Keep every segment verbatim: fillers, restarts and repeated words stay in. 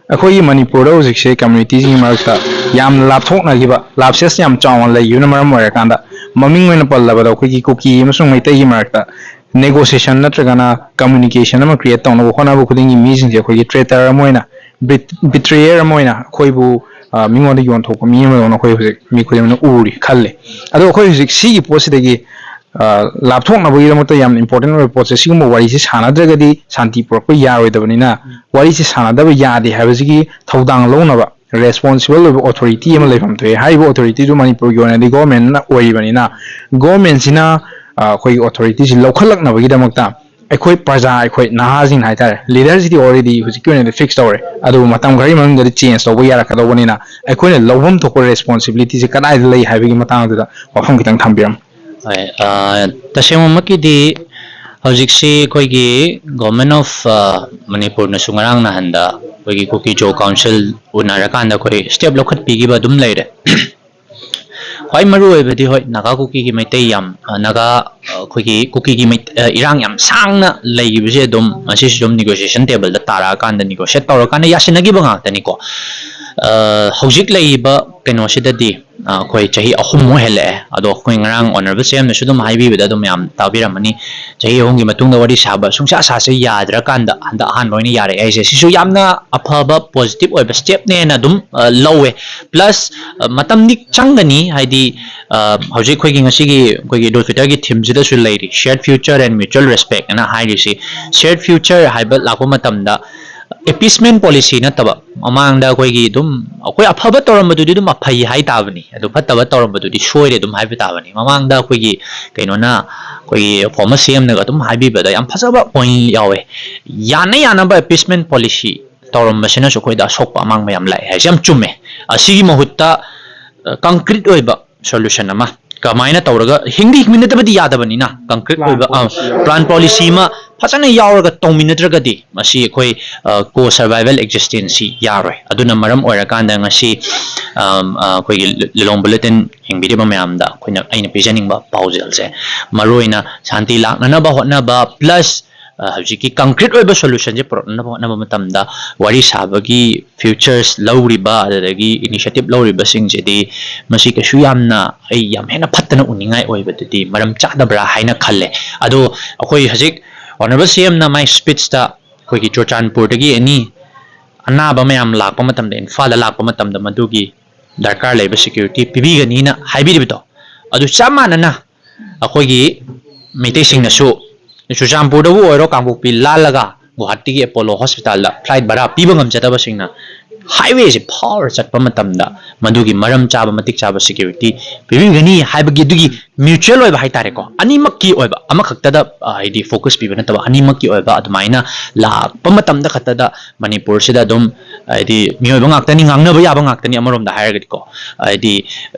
ꯑꯩꯈꯣꯏꯒꯤ ꯃꯅꯤꯄꯨꯔꯗ ꯍꯧꯖꯤꯛꯁꯦ ꯀꯝꯃ꯭ꯌꯨꯅꯤꯇꯤꯁꯤꯡꯒꯤ ꯃꯔꯛꯇ ꯌꯥꯝꯅ ꯂꯥꯞꯊꯣꯛꯅꯈꯤꯕ, ꯂꯥꯞꯁꯦꯁ ꯌꯥꯝ ꯆꯥꯎꯅ ꯂꯩꯈꯤꯕꯅ ꯃꯔꯝ ꯑꯣꯏꯔꯀꯥꯟꯗ, ꯃꯃꯤꯡ ꯑꯣꯏꯅ ꯄꯜꯂꯕꯗ ꯑꯩꯈꯣꯏꯒꯤ ꯀꯨꯀꯤ ꯑꯃꯁꯨꯡ ꯃꯩꯇꯩꯒꯤ ꯃꯔꯛꯇ ꯅꯦꯒꯣꯁꯤꯌꯦꯁꯟ ꯅꯠꯇ꯭ꯔꯒꯅ ꯀꯝꯃ꯭ꯌꯨꯅꯤꯀꯦꯁꯟ ꯑꯃ ꯀ꯭ꯔꯤꯌꯦꯠ ꯇꯧꯅꯕ ꯍꯣꯠꯅꯕ ꯈꯨꯗꯤꯡꯒꯤ ꯃꯤꯁꯤꯡꯁꯦ ꯑꯩꯈꯣꯏꯒꯤ ꯇ꯭ꯔꯦꯇꯔ ꯑꯃ ꯑꯣꯏꯅ, ꯕꯤꯇ꯭ꯔꯦꯌꯔ ꯑꯃ ꯑꯣꯏꯅ ꯑꯩꯈꯣꯏꯕꯨ, ꯑ, ꯃꯤꯉꯣꯟꯗ ꯌꯣꯟꯊꯣꯛꯄ ꯃꯤ ꯑꯃꯗꯧꯅ ꯑꯩꯈꯣꯏ ꯍꯧꯖꯤꯛ ꯃꯤ ꯈꯨꯗꯤꯡꯃꯛꯅ ꯎꯔꯤ ꯈꯜꯂꯤ꯫ ꯑꯗꯣ ꯑꯩꯈꯣꯏ ꯍꯧꯖꯤꯛ ꯁꯤꯒꯤ ꯄꯣꯠꯁꯤꯗꯒꯤ, ꯑ, ꯂꯥꯞꯊꯣꯛꯅꯕꯒꯤꯗꯃꯛꯇ ꯌꯥꯝꯅ ꯏꯝꯄꯣꯔꯇꯦꯟ ꯑꯣꯏꯕ ꯄꯣꯠꯁꯦ, ꯁꯤꯒꯨꯝꯕ ꯋꯥꯔꯤꯁꯦ ꯁꯥꯟꯅꯗ꯭ꯔꯒꯗꯤ ꯁꯥꯟꯇꯤ ꯄꯨꯔꯛꯄ ꯌꯥꯔꯣꯏꯗꯕꯅꯤꯅ, ꯋꯥꯔꯤꯁꯦ ꯁꯥꯟꯅꯗꯕ ꯌꯥꯗꯦ ꯍꯥꯏꯕꯁꯤꯒꯤ ꯊꯧꯗꯥꯡ ꯂꯧꯅꯕ ꯔꯦꯁꯄꯣꯟꯁꯤꯕꯜ ꯑꯣꯏꯕ ꯑꯣꯊꯣꯔꯤꯇꯤ ꯑꯃ ꯂꯩꯐꯝ ꯊꯣꯛꯑꯦ꯫ ꯍꯥꯏꯔꯤꯕ ꯑꯣꯊꯣꯔꯤꯇꯤꯗꯨ ꯃꯅꯤꯄꯨꯔꯒꯤ ꯑꯣꯏꯅꯗꯤ ꯒꯣꯔꯃꯦꯟꯅ ꯑꯣꯏꯔꯤꯕꯅꯤꯅ, ꯒꯣꯔꯃꯦꯟꯁꯤꯅ, ꯑ, ꯑꯩꯈꯣꯏꯒꯤ ꯑꯣꯊꯣꯔꯤꯇꯤꯁꯤ ꯂꯧꯈꯠꯂꯛꯅꯕꯒꯤꯗꯃꯛꯇ ꯑꯩꯈꯣꯏ ꯄ꯭ꯔꯖꯥ, ꯑꯩꯈꯣꯏ ꯅꯍꯥꯁꯤꯡ ꯍꯥꯏꯇꯥꯔꯦ, ꯂꯤꯗꯔꯁꯤꯗꯤ ꯑꯣꯜꯔꯦꯗꯤ ꯍꯧꯖꯤꯛꯀꯤ ꯑꯣꯏꯅꯗꯤ ꯐꯤꯛꯁ ꯇꯧꯔꯦ, ꯑꯗꯨꯕꯨ ꯃꯇꯝ ꯈꯔꯒꯤ ꯃꯅꯨꯡꯗꯗꯤ ꯆꯦꯟꯖ ꯇꯧꯕ ꯌꯥꯔꯛꯀꯗꯧꯕꯅꯤꯅ, ꯑꯩꯈꯣꯏꯅ ꯂꯧꯐꯝ ꯊꯣꯛꯄ ꯔꯦꯁꯄꯣꯟꯁꯤꯕꯤꯂꯤꯇꯤꯁꯦ ꯀꯗꯥꯏꯗ ꯂꯩ ꯍꯥꯏꯕꯒꯤ ꯃꯇꯥꯡꯗꯨꯗ ꯋꯥꯐꯝ ꯈꯤꯇꯪ ꯊꯝꯕꯤꯔꯝꯃꯨ꯫ ꯍꯣꯏ, ꯑ, ꯇꯁꯦꯡꯕꯃꯛꯀꯤꯗꯤ ꯍꯧꯖꯤꯛꯁꯤ ꯑꯩꯈꯣꯏꯒꯤ Government of, ꯑ, ꯃꯅꯤꯄꯨꯔꯅꯁꯨ ꯉꯔꯥꯡ ꯅꯍꯥꯟꯗ ꯑꯩꯈꯣꯏꯒꯤ ꯀꯨꯀꯤ ꯖꯣ ꯀꯥꯎꯟꯁꯤꯜ ꯎꯅꯔꯀꯥꯟꯗ ꯑꯩꯈꯣꯏ ꯁ꯭ꯇꯦꯞ ꯂꯧꯈꯠꯄꯤꯈꯤꯕ ꯑꯗꯨꯝ ꯂꯩꯔꯦ꯫ ꯈ꯭ꯋꯥꯏ ꯃꯔꯨ ꯑꯣꯏꯕꯗꯤ, ꯍꯣꯏ, ꯅꯥꯒꯥ ꯀꯨꯀꯤꯒꯤ ꯃꯩꯇꯩ ꯌꯥꯝ, ꯑ, ꯅꯥꯒꯥ, ꯑ, ꯑꯩꯈꯣꯏꯒꯤ ꯀꯨꯀꯤꯒꯤ ꯃꯩ-, ꯑ, ꯏꯔꯥꯡ ꯌꯥꯝ ꯁꯥꯡꯅ ꯂꯩꯈꯤꯕꯁꯦ ꯑꯗꯨꯝ ꯃꯁꯤꯁꯨ ꯑꯗꯨꯝ ꯅꯤꯒꯣꯁꯤꯌꯦꯁꯟ ꯇꯦꯕꯜꯗ ꯇꯥꯔꯛꯑꯀꯥꯟꯗ ꯅꯤꯒꯣꯁꯤꯌꯦꯠ ꯇꯧꯔꯀꯥꯟꯗ ꯌꯥꯁꯤꯟꯅꯈꯤꯕ ꯉꯥꯛꯇꯅꯤꯀꯣ꯫ ꯑ, ꯍꯧꯖꯤꯛ ꯂꯩꯔꯤꯕ ꯀꯩꯅꯣꯁꯤꯗꯗꯤ, ꯑ, ꯑꯩꯈꯣꯏ ꯆꯍꯤ ꯑꯍꯨꯝꯃꯨꯛ ꯍꯦꯜꯂꯛꯑꯦ꯫ ꯑꯗꯣ ꯑꯩꯈꯣꯏ ꯉꯔꯥꯡ Honourable C M ꯅꯁꯨ ꯑꯗꯨꯝ ꯍꯥꯏꯕꯤꯕꯗ ꯑꯗꯨꯝ ꯌꯥꯝ ꯇꯥꯕꯤꯔꯝꯃꯅꯤ꯫ ꯆꯍꯤ ꯑꯍꯨꯝꯒꯤ ꯃꯇꯨꯡꯗ ꯋꯥꯔꯤ ꯁꯥꯕ ꯁꯨꯡꯁꯥ ꯁꯥꯁꯦ ꯌꯥꯗ꯭ꯔꯀꯥꯟꯗ ꯍꯟꯗꯛ ꯑꯍꯥꯟꯕ ꯑꯣꯏꯅ ꯌꯥꯔꯛꯑꯦ ꯍꯥꯏꯁꯦ, ꯁꯤꯁꯨ ꯌꯥꯝꯅ ꯑꯐꯕ ꯄꯣꯖꯤꯇꯤꯚ ꯑꯣꯏꯕ ꯁ꯭ꯇꯦꯞꯅꯦꯅ ꯑꯗꯨꯝ, ꯑ, ꯂꯧꯋꯦ꯫ ꯄ꯭ꯂꯁ, ꯑ, ꯃꯇꯝꯗꯤ ꯆꯪꯒꯅꯤ, ꯍꯥꯏꯗꯤ, ꯑ, ꯍꯧꯖꯤꯛ ꯑꯩꯈꯣꯏꯒꯤ ꯉꯁꯤꯒꯤ ꯑꯩꯈꯣꯏꯒꯤ ꯏꯗꯨꯜ ꯐꯤꯇꯔꯒꯤ ꯊꯤꯝꯁꯤꯗꯁꯨ ꯂꯩꯔꯤ, "Shared future and mutual respect" ꯑꯅ ꯍꯥꯏꯔꯤꯁꯤ꯫ Shared future ꯍꯥꯏꯕ ꯂꯥꯛꯄ ꯃꯇꯝꯗ ꯑꯦꯄꯤꯁꯃꯦꯟ ꯄꯣꯂꯤꯁꯤ ꯅꯠꯇꯕ, ꯃꯃꯥꯡꯗ ꯑꯩꯈꯣꯏꯒꯤ ꯑꯗꯨꯝ ꯑꯩꯈꯣꯏ ꯑꯐꯕ ꯇꯧꯔꯝꯕꯗꯨꯗꯤ ꯑꯗꯨꯝ ꯐꯩ ꯍꯥꯏ ꯇꯥꯕꯅꯤ, ꯑꯗꯨ ꯐꯠꯇꯕ ꯇꯧꯔꯝꯕꯗꯨꯗꯤ ꯁꯣꯏꯔꯦ ꯑꯗꯨꯝ ꯍꯥꯏꯕ ꯇꯥꯕꯅꯤ꯫ ꯃꯃꯥꯡꯗ ꯑꯩꯈꯣꯏꯒꯤ ꯀꯩꯅꯣꯅ, ꯑꯩꯈꯣꯏꯒꯤ former C M ꯅꯒ ꯑꯗꯨꯝ ꯍꯥꯏꯕꯤꯕꯗ ꯌꯥꯝ ꯐꯖꯕ ꯄꯣꯏꯟ ꯌꯥꯎꯋꯦ꯫ ꯌꯥꯅ ꯌꯥꯅꯕ ꯑꯦꯄꯤꯁꯃꯦꯟ ꯄꯣꯂꯤꯁꯤ ꯇꯧꯔꯝꯕꯁꯤꯅꯁꯨ ꯑꯩꯈꯣꯏꯗ ꯑꯁꯣꯛꯄ ꯑꯃꯥꯡꯕ ꯌꯥꯝ ꯂꯥꯛꯑꯦ ꯍꯥꯏꯁꯦ ꯌꯥꯝ ꯆꯨꯝꯃꯦ꯫ ꯑꯁꯤꯒꯤ ꯃꯍꯨꯠꯇ, ꯑ, ꯀꯪꯀ꯭ꯔꯤꯠ ꯑꯣꯏꯕ ꯁꯣꯂꯨꯁꯟ ꯑꯃ ꯀꯃꯥꯏꯅ ꯇꯧꯔꯒ ꯍꯤꯡꯗꯤ ꯍꯤꯡꯃꯤꯟꯅꯗꯕꯗꯤ ꯌꯥꯗꯕꯅꯤꯅ, ꯀꯪꯀ꯭ꯔꯤꯠ ꯑꯣꯏꯕ, ꯑ, ꯄ꯭ꯂꯥꯟ ꯄꯣꯂꯤꯁꯤ ꯑꯃ ꯐꯖꯅ ꯌꯥꯎꯔꯒ ꯇꯧꯃꯤꯟꯅꯗ꯭ꯔꯒꯗꯤ ꯃꯁꯤ ꯑꯩꯈꯣꯏ, ꯑ, ꯀꯣ ꯁꯔꯚꯥꯏꯚꯦꯜ ꯑꯦꯛꯖꯤꯁꯇꯦꯟꯁꯁꯤ ꯌꯥꯔꯣꯏ꯫ ꯑꯗꯨꯅ ꯃꯔꯝ ꯑꯣꯏꯔꯀꯥꯟꯗ ꯉꯁꯤ, ꯑꯝ, ꯑ, ꯑꯩꯈꯣꯏꯒꯤ ꯂꯤ-, ꯂꯤꯂꯣꯡ ꯕꯨꯂꯦꯇꯤꯟ ꯌꯦꯡꯕꯤꯔꯤꯕ ꯃꯌꯥꯝꯗ ꯑꯩꯈꯣꯏꯅ, ꯑꯩꯅ ꯄꯤꯖꯅꯤꯡꯕ ꯄꯥꯎꯖꯦꯜꯁꯦ, ꯃꯔꯨꯑꯣꯏꯅ ꯁꯥꯟꯇꯤ ꯂꯥꯛꯅꯅꯕ ꯍꯣꯠꯅꯕ, ꯄ꯭ꯂꯁ ꯑ, ꯍꯧꯖꯤꯛꯀꯤ concrete ꯑꯣꯏꯕ solution ꯁꯦ ꯄꯨꯔꯛꯅꯕ ꯍꯣꯠꯅꯕ ꯃꯇꯝꯗ ꯋꯥꯔꯤ ꯁꯥꯕꯒꯤ features ꯂꯧꯔꯤꯕ, ꯑꯗꯨꯗꯒꯤ initiative ꯂꯧꯔꯤꯕꯁꯤꯡꯁꯤꯗꯤ ꯃꯁꯤ ꯀꯩꯁꯨ ꯌꯥꯝꯅ ꯑꯩ ꯌꯥꯝ ꯍꯦꯟꯅ ꯐꯠꯇꯅ ꯎꯅꯤꯡꯉꯥꯏ ꯑꯣꯏꯕꯗꯨꯗꯤ ꯃꯔꯝ ꯆꯥꯗꯕ꯭ꯔꯥ ꯍꯥꯏꯅ ꯈꯜꯂꯦ꯫ ꯑꯗꯣ ꯑꯩꯈꯣꯏ ꯍꯧꯖꯤꯛ Honourable C M ꯅ ꯃꯥꯏ speech ꯇ ꯑꯩꯈꯣꯏꯒꯤ ꯆꯨꯔꯆꯥꯟꯄꯨꯔꯗꯒꯤ ꯑꯦꯅꯤ ꯑꯅꯥꯕ ꯃꯌꯥꯝ ꯂꯥꯛꯄ ꯃꯇꯝꯗ, ꯏꯝꯐꯥꯜꯗ ꯂꯥꯛꯄ ꯃꯇꯝꯗ ꯃꯗꯨꯒꯤ ꯗꯔꯀꯥꯔ ꯂꯩꯕ security ꯄꯤꯕꯤꯒꯅꯤꯅ ꯍꯥꯏꯕꯤꯔꯤꯕꯗꯣ, ꯑꯗꯨ ꯆꯞ ꯃꯥꯟꯅꯅ ꯑꯩꯈꯣꯏꯒꯤ ꯃꯩꯇꯩꯁꯤꯡꯅꯁꯨ ꯆꯨꯔꯆꯥꯟꯄꯨꯔꯗꯕꯨ ꯑꯣꯏꯔꯣ, ꯀꯥꯡꯄꯣꯛꯄꯤ ꯂꯥꯜꯂꯒ ꯒꯨꯋꯥꯍꯥꯇꯤꯒꯤ ꯑꯦꯄꯣꯂꯣ ꯍꯣꯁꯄꯤꯇꯥꯜꯗ flight ꯚꯔꯥ ꯄꯤꯕ ꯉꯝꯖꯗꯕꯁꯤꯡꯅ highway ꯁꯦ ꯐꯥꯎꯔ ꯆꯠꯄ ꯃꯇꯝꯗ ꯃꯗꯨꯒꯤ ꯃꯔꯝ ꯆꯥꯕ, ꯃꯇꯤꯛ ꯆꯥꯕ security ꯄꯤꯕꯤꯒꯅꯤ ꯍꯥꯏꯕꯒꯤ ꯑꯗꯨꯒꯤ mutual ꯑꯣꯏꯕ ꯍꯥꯏꯇꯥꯔꯦꯀꯣ, ꯑꯅꯤꯃꯛꯀꯤ ꯑꯣꯏꯕ, ꯑꯃꯈꯛꯇꯗ, ꯑ, ꯍꯥꯏꯗꯤ focus ꯄꯤꯕ ꯅꯠꯇꯕ, ꯑꯅꯤꯃꯛꯀꯤ ꯑꯣꯏꯕ ꯑꯗꯨꯃꯥꯏꯅ ꯂꯥꯛꯄ ꯃꯇꯝꯗ ꯈꯛꯇꯗ ꯃꯅꯤꯄꯨꯔꯁꯤꯗ ꯑꯗꯨꯝ, ꯍꯥꯏꯗꯤ ꯃꯤꯑꯣꯏꯕ ꯉꯥꯛꯇꯅꯤ, ꯉꯥꯡꯅꯕ ꯌꯥꯕ ꯉꯥꯛꯇꯅꯤ ꯑꯃꯔꯣꯝꯗ ꯍꯥꯏꯔꯒꯗꯤꯀꯣ, ꯍꯥꯏꯗꯤ,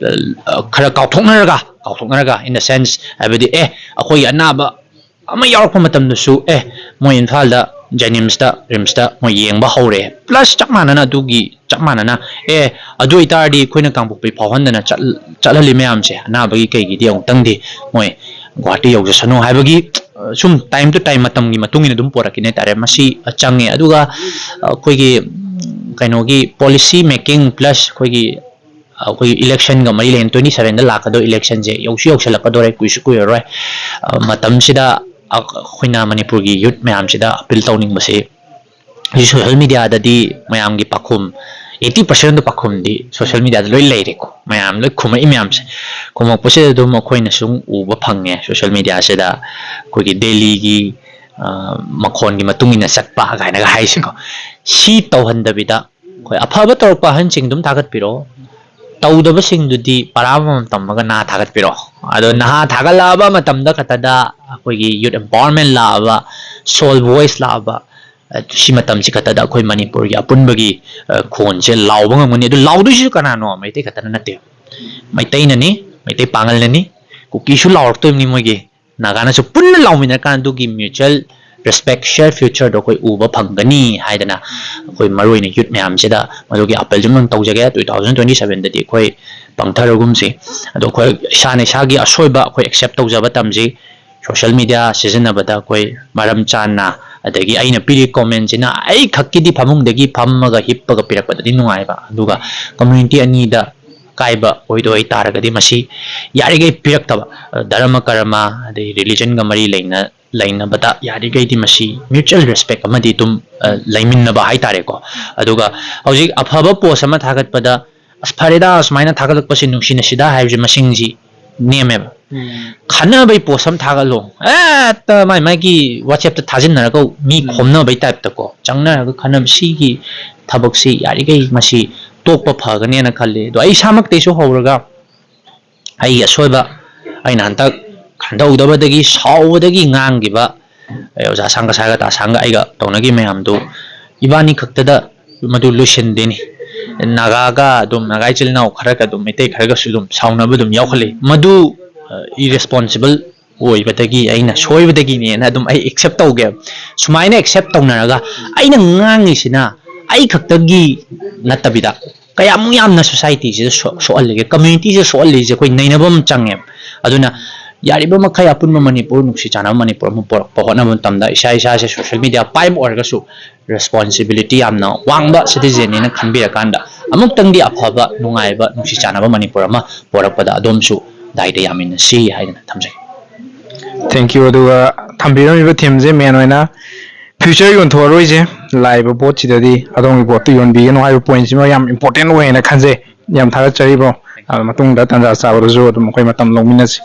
ꯑ, ꯈꯔ ꯀꯥꯎꯊꯣꯛꯅꯔꯒ, ꯀꯥꯎꯊꯣꯛꯅꯔꯒ in the sense ꯍꯥꯏꯕꯗꯤ, ꯑꯦ, ꯑꯩꯈꯣꯏꯒꯤ ꯑꯅꯥꯕ ꯑꯃ ꯌꯥꯎꯔꯛꯄ ꯃꯇꯝꯗꯁꯨ, ꯑꯦ, ꯃꯣꯏ ꯏꯝꯐꯥꯜꯗ JNIMS ꯇ, RIMS ꯇ ꯃꯣꯏ ꯌꯦꯡꯕ ꯍꯧꯔꯦ, plus ꯆꯞ ꯃꯥꯟꯅꯅ ꯑꯗꯨꯒꯤ, ꯆꯞ ꯃꯥꯟꯅꯅ, ꯑꯦ, ꯑꯗꯨ ꯑꯣꯏꯇꯥꯔꯗꯤ ꯑꯩꯈꯣꯏꯅ ꯀꯥꯡꯄꯣꯛꯄꯤ ꯐꯥꯎꯍꯟꯗꯅ ꯆꯠ-, ꯆꯠꯍꯜꯂꯤ ꯃꯌꯥꯝꯁꯦ, ꯑꯅꯥꯕꯒꯤ ꯀꯩꯒꯤꯗꯤ ꯑꯃꯨꯛꯇꯪꯗꯤ ꯃꯣꯏ ꯒꯨꯋꯥꯍꯥꯇꯤ ꯌꯧꯖꯁꯅꯨ ꯍꯥꯏꯕꯒꯤ, ꯑ, ꯁꯨꯝ time to time ꯃꯇꯝꯒꯤ ꯃꯇꯨꯡ ꯏꯟꯅ ꯑꯗꯨꯝ ꯄꯣꯔꯛꯈꯤꯅꯤ ꯍꯥꯏꯇꯥꯔꯦ꯫ ꯃꯁꯤ, ꯑ, ꯆꯪꯉꯦ꯫ ꯑꯗꯨꯒ, ꯑ, ꯑꯩꯈꯣꯏꯒꯤ, ꯎꯝ, ꯀꯩꯅꯣꯒꯤ policy making plus ꯑꯩꯈꯣꯏꯒꯤ ꯑꯩꯈꯣꯏꯒꯤ election ꯒ ꯃꯔꯤ ꯂꯩꯅ twenty seven ꯗ ꯂꯥꯛꯀꯗꯧꯔꯤꯕ election ꯁꯦ ꯌꯧꯁꯨ ꯌꯧꯁꯤꯜꯂꯛꯀꯗꯧꯔꯦ, ꯀꯨꯏꯁꯨ ꯀꯨꯏꯔꯔꯣꯏ꯫ ꯑ, ꯃꯇꯝꯁꯤꯗ ꯑꯩꯈꯣꯏꯅ ꯃꯅꯤꯄꯨꯔꯒꯤ youth ꯃꯌꯥꯝꯁꯤꯗ appeal ꯇꯧꯅꯤꯡꯕꯁꯤ, ꯍꯧꯖꯤꯛ social media ꯗꯗꯤ ꯃꯌꯥꯝꯒꯤ ꯄꯥꯎꯈꯨꯝ, eighty percent ꯗ ꯄꯥꯎꯈꯨꯝꯗꯤ social media ꯗ ꯂꯣꯏ ꯂꯩꯔꯦꯀꯣ, ꯃꯌꯥꯝ ꯂꯣꯏ ꯈꯨꯝꯃꯛꯏ ꯃꯌꯥꯝꯁꯦ꯫ ꯈꯨꯝꯃꯛꯄꯁꯤꯗ ꯑꯗꯨꯝ ꯑꯩꯈꯣꯏꯅ ꯁꯨꯝ ꯎꯕ ꯐꯪꯉꯦ social media ꯁꯤꯗ, ꯑꯩꯈꯣꯏꯒꯤ ꯗꯦꯜꯂꯤꯒꯤ, ꯑ, ꯃꯈꯣꯟꯒꯤ ꯃꯇꯨꯡ ꯏꯟꯅ ꯆꯠꯄ ꯀꯥꯏꯅꯒ ꯍꯥꯏꯁꯦꯀꯣ꯫ ꯁꯤ ꯇꯧꯍꯟꯗꯕꯤꯗ, ꯑꯩꯈꯣꯏ ꯑꯐꯕ ꯇꯧꯔꯛꯄ ꯑꯍꯟꯁꯤꯡ ꯑꯗꯨꯝ ꯊꯥꯒꯠꯄꯤꯔꯛꯑꯣ, ꯇꯧꯗꯕꯁꯤꯡꯗꯨꯗꯤ ꯄꯔꯥ ꯑꯃꯃꯝ ꯇꯝꯃꯒ ꯅꯍꯥ ꯊꯥꯒꯠꯄꯤꯔꯛꯑꯣ꯫ ꯑꯗꯣ ꯅꯍꯥ ꯊꯥꯒꯠꯂꯛꯑꯕ ꯃꯇꯝꯗ ꯈꯛꯇꯗ ꯑꯩꯈꯣꯏꯒꯤ youth empowerment ꯂꯥꯛꯑꯕ, soul voice ꯂꯥꯛꯑꯕ, ꯑ, ꯁꯤ ꯃꯇꯝꯁꯤ ꯈꯛꯇꯗ ꯑꯩꯈꯣꯏ ꯃꯅꯤꯄꯨꯔꯒꯤ ꯑꯄꯨꯟꯕꯒꯤ, ꯑ, ꯈꯣꯟꯁꯦ ꯂꯥꯎꯕ ꯉꯝꯒꯅꯤ꯫ ꯑꯗꯨ ꯂꯥꯎꯗꯣꯏꯁꯤꯁꯨ ꯀꯅꯥꯅꯣ? ꯃꯩꯇꯩ ꯈꯛꯇꯅ ꯅꯠꯇꯦ, ꯃꯩꯇꯩꯅꯅꯤ, ꯃꯩꯇꯩ ꯄꯥꯉꯜꯅꯅꯤ, ꯀꯨꯀꯤꯁꯨ ꯂꯥꯎꯔꯛꯇꯣꯏꯅꯤ ꯃꯣꯏꯒꯤ꯫ ꯅꯥꯒꯥꯅꯁꯨ ꯄꯨꯟꯅ ꯂꯥꯎꯃꯤꯟꯅꯔꯀꯥꯟꯗ ꯑꯗꯨꯒꯤ mutual respect, share future ꯗꯣ ꯑꯩꯈꯣꯏ ꯎꯕ ꯐꯪꯒꯅꯤ ꯍꯥꯏꯗꯅ, ꯑꯩꯈꯣꯏ ꯃꯔꯨꯑꯣꯏꯅ youth ꯃꯌꯥꯝꯁꯤꯗ ꯃꯗꯨꯒꯤ appeal ꯁꯨꯝ ꯇꯧꯖꯒꯦ꯫ Two thousand twenty seven ꯗꯗꯤ ꯑꯩꯈꯣꯏ ꯄꯪꯊꯔꯒꯨꯝꯁꯤ꯫ ꯑꯗꯣ ꯑꯩꯈꯣꯏ ꯏꯁꯥꯅ ꯏꯁꯥꯒꯤ ꯑꯁꯣꯏꯕ ꯑꯩꯈꯣꯏ accept ꯇꯧꯖꯕ ꯇꯝꯁꯤ꯫ ꯁꯣꯁꯤꯌꯦꯜ ꯃꯤꯗꯤꯌꯥ ꯁꯤꯖꯤꯟꯅꯕꯗ ꯑꯩꯈꯣꯏ ꯃꯔꯝ ꯆꯥꯅ, ꯑꯗꯒꯤ ꯑꯩꯅ ꯄꯤꯔꯤ ꯀꯣꯃꯦꯟꯁꯤꯅ ꯑꯩ ꯈꯛꯀꯤꯗꯤ ꯐꯃꯨꯡꯗꯒꯤ ꯐꯝꯃꯒ ꯍꯤꯞꯄꯒ ꯄꯤꯔꯛꯄꯗꯗꯤ ꯅꯨꯡꯉꯥꯏꯕ, ꯑꯗꯨꯒ ꯀꯝꯃ꯭ꯌꯨꯅꯤꯇꯤ ꯑꯅꯤꯗ ꯀꯥꯏꯕ ꯑꯣꯏꯗꯣꯏ ꯇꯥꯔꯒꯗꯤ ꯃꯁꯤ ꯌꯥꯔꯤꯈꯩ ꯄꯤꯔꯛꯇꯕ꯫ ꯙꯔꯃ ꯀꯔꯃ ꯑꯗꯩ ꯔꯤꯂꯤꯖꯟꯒ ꯃꯔꯤ ꯂꯩꯅ ꯂꯩꯅꯕꯗ ꯌꯥꯔꯤꯈꯩꯗꯤ ꯃꯁꯤ ꯃ꯭ꯌꯨꯆꯨꯋꯦꯜ ꯔꯦꯁꯄꯦꯛ ꯑꯃꯗꯤ ꯑꯗꯨꯝ ꯂꯩꯃꯤꯟꯅꯕ ꯍꯥꯏꯇꯥꯔꯦꯀꯣ꯫ ꯑꯗꯨꯒ ꯍꯧꯖꯤꯛ ꯑꯐꯕ ꯄꯣꯁ ꯑꯃ ꯊꯥꯒꯠꯄꯗ, "ꯑꯁ, ꯐꯔꯦꯗ, ꯁꯨꯃꯥꯏꯅ ꯊꯥꯒꯠꯂꯛꯄꯁꯦ ꯅꯨꯡꯁꯤꯅꯁꯤꯗ" ꯍꯥꯏꯕꯁꯦ ꯃꯁꯤꯡꯁꯤ ꯅꯦꯝꯃꯦꯕ꯫ ꯈꯟꯅꯕꯩ ꯄꯣꯁ ꯑꯃ ꯊꯥꯒꯠꯂꯣ, ꯍꯦꯛꯇ ꯃꯥꯏ ꯃꯥꯏꯒꯤ ꯋꯥꯆꯦꯞꯇ ꯊꯥꯖꯤꯟꯅꯔꯒ ꯃꯤ ꯎꯝ꯫ ꯈꯣꯝꯅꯕꯩ ꯇꯥꯏꯞꯇꯀꯣ, ꯆꯪꯅꯔꯒ ꯈꯟꯅꯕ, ꯁꯤꯒꯤ ꯊꯕꯛꯁꯤ ꯌꯥꯔꯤꯈꯩ ꯃꯁꯤ ꯇꯣꯛꯄ ꯐꯒꯅꯦꯅ ꯈꯜꯂꯤ꯫ ꯑꯗꯣ ꯑꯩ ꯏꯁꯥꯃꯛꯇꯩꯁꯨ ꯍꯧꯔꯒ ꯑꯩꯒꯤ ꯑꯁꯣꯏꯕ, ꯑꯩꯅ ꯍꯟꯗꯛ ꯈꯟꯗꯧꯗꯕꯗꯒꯤ ꯁꯥꯎꯕꯗꯒꯤ ꯉꯥꯡꯈꯤꯕ, ꯑꯩ ꯑꯣꯖꯥ ꯁꯥꯡꯒ ꯁꯥꯏꯒ ꯇꯥ ꯁꯥꯡꯒ ꯑꯩꯒ ꯇꯧꯅꯈꯤꯕ ꯃꯌꯥꯝꯗꯨ ꯏꯕꯥꯅꯤ ꯈꯛꯇꯗ ꯃꯗꯨ ꯂꯣꯏꯁꯤꯟꯗꯦꯅꯤ꯫ ꯅꯥꯒꯥꯒ ꯑꯗꯨꯝ, ꯅꯥꯒꯥ ꯏꯆꯤꯜ ꯏꯅꯥꯎ ꯈꯔꯒ ꯑꯗꯨꯝ, ꯃꯩꯇꯩ ꯈꯔꯒꯁꯨ ꯑꯗꯨꯝ ꯁꯥꯎꯅꯕ ꯑꯗꯨꯝ ꯌꯥꯎꯈꯠꯂꯤ꯫ ꯃꯗꯨ, ꯑ, ꯏꯔꯦꯁꯄꯣꯟꯁꯤꯕꯜ ꯑꯣꯏꯕꯗꯒꯤ, ꯑꯩꯅ ꯁꯣꯏꯕꯗꯒꯤꯅꯦꯅ ꯑꯗꯨꯝ ꯑꯩ ꯑꯦꯛꯁꯦꯞ ꯇꯧꯒꯦ꯫ ꯁꯨꯃꯥꯏꯅ ꯑꯦꯛꯁꯦꯞ ꯇꯧꯅꯔꯒ ꯑꯩꯅ ꯉꯥꯡꯉꯤꯁꯤꯅ ꯑꯩ ꯈꯛꯇꯒꯤ ꯅꯠꯇꯕꯤꯗ ꯀꯌꯥꯃꯨꯛ ꯌꯥꯝꯅ ꯁꯣꯁꯥꯏꯇꯤꯁꯤꯗ ꯁꯣ-, ꯁꯣꯛꯍꯜꯂꯤꯒꯦ, ꯀꯝꯃ꯭ꯌꯨꯅꯤꯇꯤꯁꯤꯗ ꯁꯣꯛꯍꯜꯂꯤꯁꯦ ꯑꯩꯈꯣꯏ ꯅꯩꯅꯕ ꯑꯃ ꯆꯪꯉꯦꯕ꯫ ꯑꯗꯨꯅ ꯌꯥꯔꯤꯕ ꯃꯈꯩ ꯑꯄꯨꯟꯕ ꯃꯅꯤꯄꯨꯔ ꯅꯨꯡꯁꯤ ꯆꯥꯟꯅꯕ ꯃꯅꯤꯄꯨꯔ ꯑꯃ ꯄꯨꯔꯛꯄ ꯍꯣꯠꯅꯕ ꯃꯇꯝꯗ ꯏꯁꯥ ꯏꯁꯥꯁꯦ ꯁꯣꯁꯤꯌꯦꯜ ꯃꯤꯗꯤꯌꯥ ꯄꯥꯏꯕ ꯑꯣꯏꯔꯒꯁꯨ ꯔꯦꯁꯄꯣꯟꯁꯤꯕꯤꯂꯤꯇꯤ ꯌꯥꯝꯅ ꯋꯥꯡꯕ ꯁꯤꯇꯤꯖꯦꯟꯅꯦꯅ ꯈꯟꯕꯤꯔꯀꯥꯟꯗ ꯑꯃꯨꯛꯇꯪꯗꯤ ꯑꯐꯕ, ꯅꯨꯡꯉꯥꯏꯕ, ꯅꯨꯡꯁꯤ ꯆꯥꯟꯅꯕ ꯃꯅꯤꯄꯨꯔ ꯑꯃ ꯄꯨꯔꯛꯄꯗ ꯑꯗꯣꯝꯁꯨ ꯗꯥꯏꯇ ꯌꯥꯃꯤꯟꯅꯁꯤ ꯍꯥꯏꯗꯅ ꯊꯝꯖꯒꯦ꯫ Thank you꯫ ꯑꯗꯨꯒ ꯊꯝꯕꯤꯔꯝꯃꯤꯕ ꯊꯤꯝꯁꯦ ꯃꯦꯟ ꯑꯣꯏꯅ ꯐ꯭ꯌꯨꯆꯔ ꯌꯣꯟꯊꯣꯛꯑꯔꯣꯏꯁꯦ, ꯂꯥꯛꯏꯕ ꯄꯣꯠꯁꯤꯗꯗꯤ ꯑꯗꯣꯝꯒꯤ ꯄꯣꯠꯇꯨ ꯌꯣꯟꯕꯤꯒꯅꯨ ꯍꯥꯏꯕ ꯄꯣꯏꯟꯁꯤꯃ ꯌꯥꯝ ꯏꯝꯄꯣꯔꯇꯦꯟ ꯑꯣꯏꯌꯦꯅ ꯈꯟꯖꯩ꯫ ꯌꯥꯝ ꯊꯥꯒꯠꯆꯔꯤ ꯕ꯭ꯔꯣ꯫ ꯑꯗꯣ ꯃꯇꯨꯡꯗ ꯇꯥꯟꯖꯥ ꯆꯥꯕꯗꯁꯨ ꯑꯗꯨꯝ ꯑꯩꯈꯣꯏ ꯃꯇꯝ ꯂꯧꯃꯤꯟꯅꯁꯤ꯫